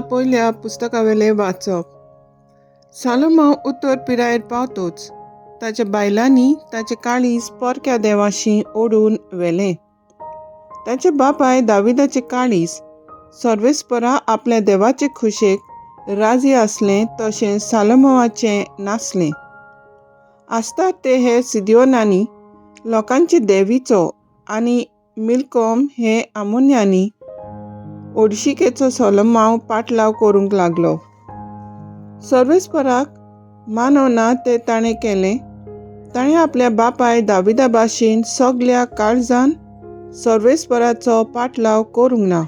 पयल्या पुस्तकावेलें वाचप. सालोमांव उत्तर पिरायेर पावतोच ताच्या बायलांनी ताचें काळीज परक्या देवाशी ओडून व्हेलें. ताचे बापाय दाविदाचें काळीज सर्वेस्परा आपल्या देवाचे खुशेक राजी आसलें तशें सालोमांवाचें नासलें. आसतात ते हे सिदियोनांनी लोकांचे देवीचो आनी मिल्कोम हे आमोन्यांनी ओडशिकेचो सोलोमांव पाटलाव करूंक लागलो. सर्वेस्पराक मानवना तें ताणें केलें. ताणें आपल्या बापाय दाविदा भाशेन सगल्या काळजान सर्वेस्पराचो पाटलाव करूंक ना.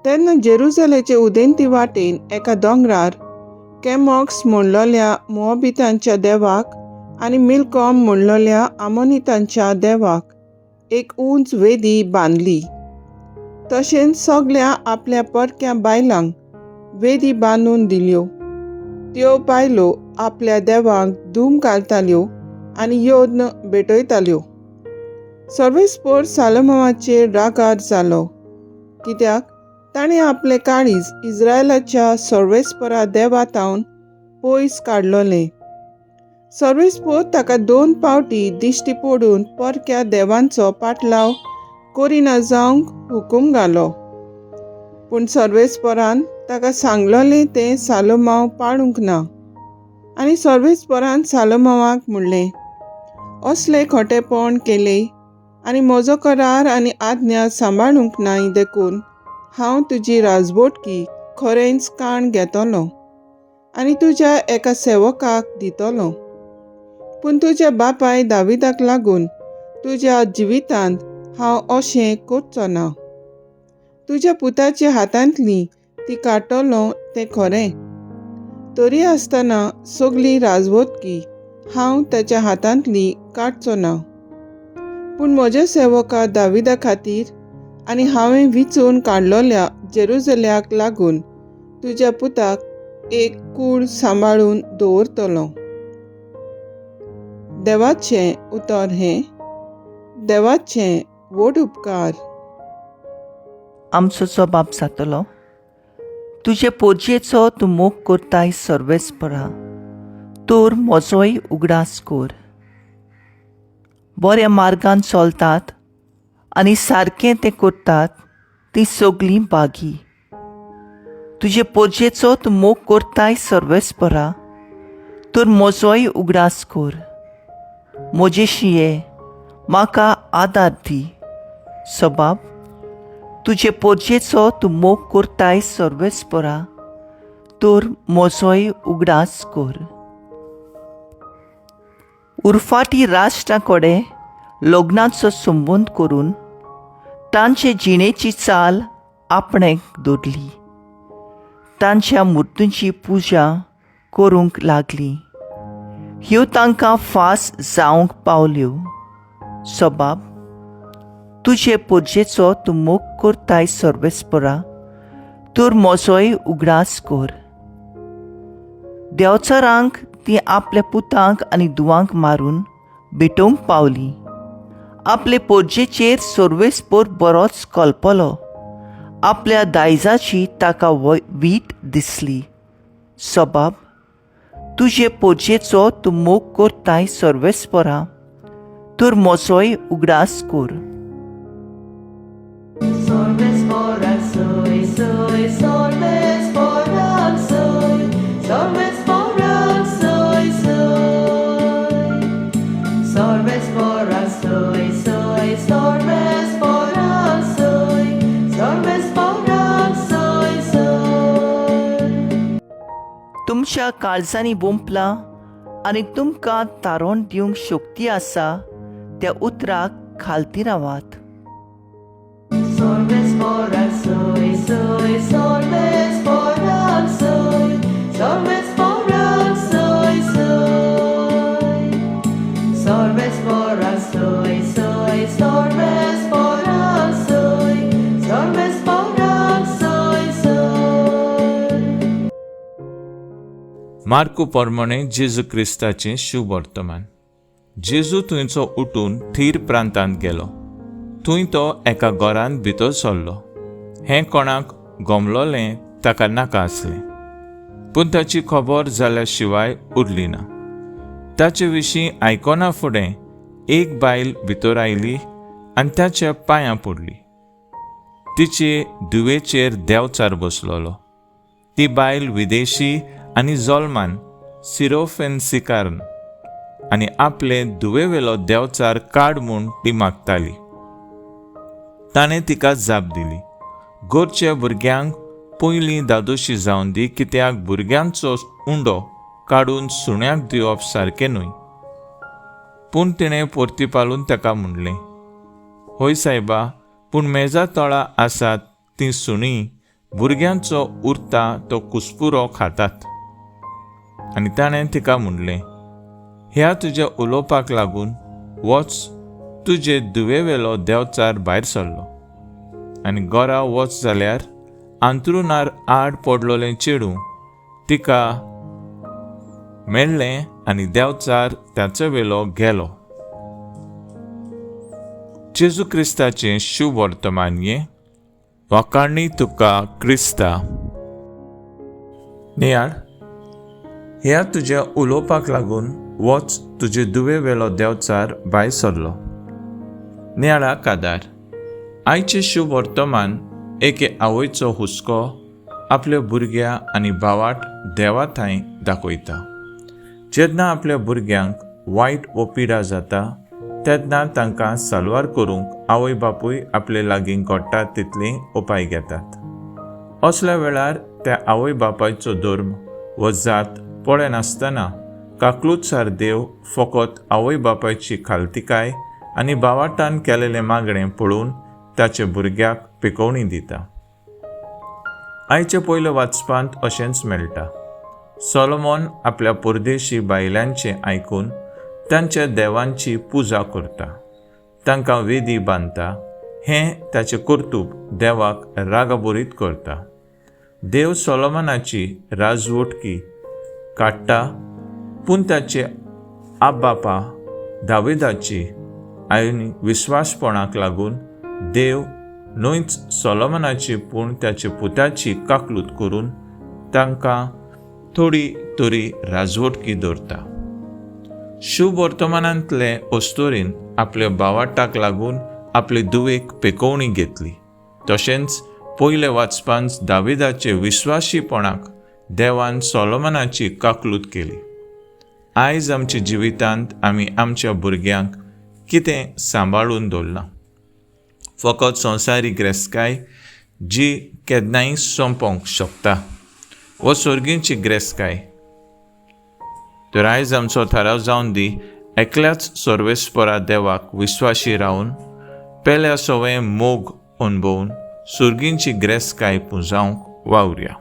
तेन्ना जेरुजलेचे उदेंती वाटेन एका दोंगरार केमॉक्स म्हणलोल्या मोआबितांच्या देवाक आनी मिल्कॉम म्हणलोल्या आमोनितांच्या देवाक एक उंच वेदी बांदली. तशेंच सगल्या आपल्या परक्या बायलांक वेदी बांदून दिल्यो. त्यो बायलो आपल्या देवांक धूम घालताल्यो आनी यज्ञ भेटयताल्यो. सर्वेस्पोर सालोमांवाचेर रागार जालो, कित्याक ताणें आपलें काळीज इस्रायलाच्या सर्वेस्परा देवा थावन पयस काडलोलें. सर्वेस्पोर ताका 2 पावटी दिश्टी पडून परक्या देवांचो पाटलाव करिना जावंक हुकूम घालो. पूण सर्वेस्परान ताका सांगलोलें तें सालोमांव पाळूंक ना. आनी सर्वेस्परान सालोमांवाक म्हणलें, असलें खोटेपण केलें आनी म्हजो करार आनी आज्ञा सांबाळूंक नाय देखून हांव तुजी राजबोटकी खरेंच काण घेतलो आनी तुज्या एका सेवकाक दितलो. पूण तुज्या बापाय दाविदाक लागून तुज्या जिवितांत हांव अशें करचो ना. तुज्या पुताच्या हातांतली ती काडटलो तें खरें, तरी आसतना सगली राजवटकी हांव ताच्या हातांतली काडचो ना. पूण म्हज्या सेवका दाविदा खातीर आनी हांवें विचून काडलोल्या जेरुजल्याक लागून तुज्या पुताक एक कूड सांबाळून दवरतलो. देवाचें उतर हें. देवाचें व्हड उपकार. आमचो जबाब जातलो, तुजे पोरजेचो तूं मोग करताय सर्वेस्परा, तर म्हजोय उगडास कर. बऱ्या मार्गान चलतात आनी सारकें तें करतात तीं सगलीं बागी. तुजे पोरजेचो तूं मोग करताय सर्वेस्परा, तर म्हजोय उगडास कर. म्हजे शिये म्हाका आदार दी. सबाब, तुजे पोरजेचो तूं मोग करताय सर्वेस्परा, तर म्हजोय उगडास कर. उरफाटी राष्ट्रां कडेन लग्नाचो संबंद करून तांचे जिणेची चाल आपणेक दवरली, तांच्या मुर्तींची पुजा करूंक लागली. ह्यो तांकां फास जावंक पावल्यो. सबाब, तुजे पोरजेचो तूं मोग करताय सर्वेस्परा, तर म्हजोय उगडास कर. देंवचारांक ती आपल्या पुतांक आनी दुवांक मारून भेटोवंक पावली. आपले पोरजेचेर सर्वेस्पोर बरोच कल्पलो. आपल्या दायजाची ताका वीट दिसली. सबाब, तुजे पोरजेचो तूं मोग करताय सर्वेस्परा, तर म्हजोय उगडास कर. तुमच्या काळजांनी बोंपला आनी तुमकां तारोण दिवंक शक्ती आसा त्या उतराक खालती रावात. मार्कू प्रमाणे जेजू क्रिस्ताचें शुभ वर्तमान. जेजू थंयचो उठून थीर प्रांतांत गेलो. थंय तो एका घरांत भितर सरलो. हें कोणाक गमलोलें ताका नाका आसलें, पूण ताची खबर जाल्या शिवाय उरली ना. ताचे विशीं आयकना फुडें एक बायल भितर आयली आनी ताच्या पांयां पडली. तिचे धुवेचेर देंवचार बसलोलो. ती बायल विदेशी आनी जोलमान सिरोफेन्सिकारन आनी आपले धुवेवेलो देंवचार काड म्हूण ती मागताली. ताणें तिका जाप दिली, गोरच्या भुरग्यांक पयलीं दादोशी जावन दी, कित्याक भुरग्यांचो उंडो काडून सुण्याक दिवप सारकें न्हय. पूण तिणें परतीपालून ताका म्हणलें, हय सायबा, पूण मेजा तळा आसात तीं सुणीं भुरग्यांचो उरता तो कुसपुरो खातात. आनी ताणें तिका म्हणलें, ह्या तुज्या उलोवपाक लागून वच, तुजे धुवेवेलो देंवचार भायर सरलो. आनी घरा वच जाल्यार आंतरुणार आड पडलोलें चेडूं तिका मेळ्ळें आनी देंवचार ताचे वेलो गेलो. जेजू क्रिस्ताचें शुभ वर्तमान हें. वाखाणी तुका क्रिस्ता. नियाळ, ह्या तुज्या उलोवपाक लागून वच, तुजे दुवे वेलो देंवचार भायर सरलो. नियाळा कादार. आयचें शुभ वर्तमान एके आवयचो हुस्को आपल्या भुरग्या आनी भावाट देवा थंय दाखयता. जेन्ना आपल्या भुरग्यांक वायट वो पिडा जाता तेन्ना तांकां साल्वार करूंक आवय बापूय आपले लागीं घडटा तितले उपाय घेतात. असल्या वेळार त्या आवय बापायचो धर्म व जात पळयनासतना काकलुतसार देव फकत आवय बापायची खालतिकाय आनी भावाटान केलेलें मागणें पळोवन ताचे भुरग्याक पिकोवणी दिता. आयचे पयले वाचपांत अशेंच मेळटा. सोलोमॉन आपल्या परदेशी बायलांचें आयकून तांच्या देवांची पुजा करता, तांकां वेदी बांदता. हें ताचें कर्तूब देवाक रागाबरीत करता. देव सोलोमनाची राजवटकी काडटा, पूण ताचे आबापा दाविदाची आनी विस्वासपणाक लागून देव न्हयच सोलोमनाची पूण ताचे पुताची काकलूत करून तांकां थोडी तरी राजवटकी दवरता. शुभ वर्तमानांतले अस्तोरीन आपल्या भावाटाक लागून आपले धुवेक पेकोवणी घेतली. तशेंच पयले वाचपांत दाविदाचे विस्वाशीपणाक देवान सोलोमनाची काकलूत केली. आयज आमच्या जिवितांत आमी आमच्या भुरग्यांक कितें सांबाळून दवरलां? फकत संवसारीक ग्रेस्काय जी केन्नाय सोंपोवंक शकता वो सर्गींची ग्रेस्काय. तर आयज आमचो थाराव जावन दी, एकल्याच सर्वेस्परा देवाक विस्वाशी रावन पेल्या सवंय मोग अणभवून सर्गींची ग्रेस्काय पुंजावंक वावुरया.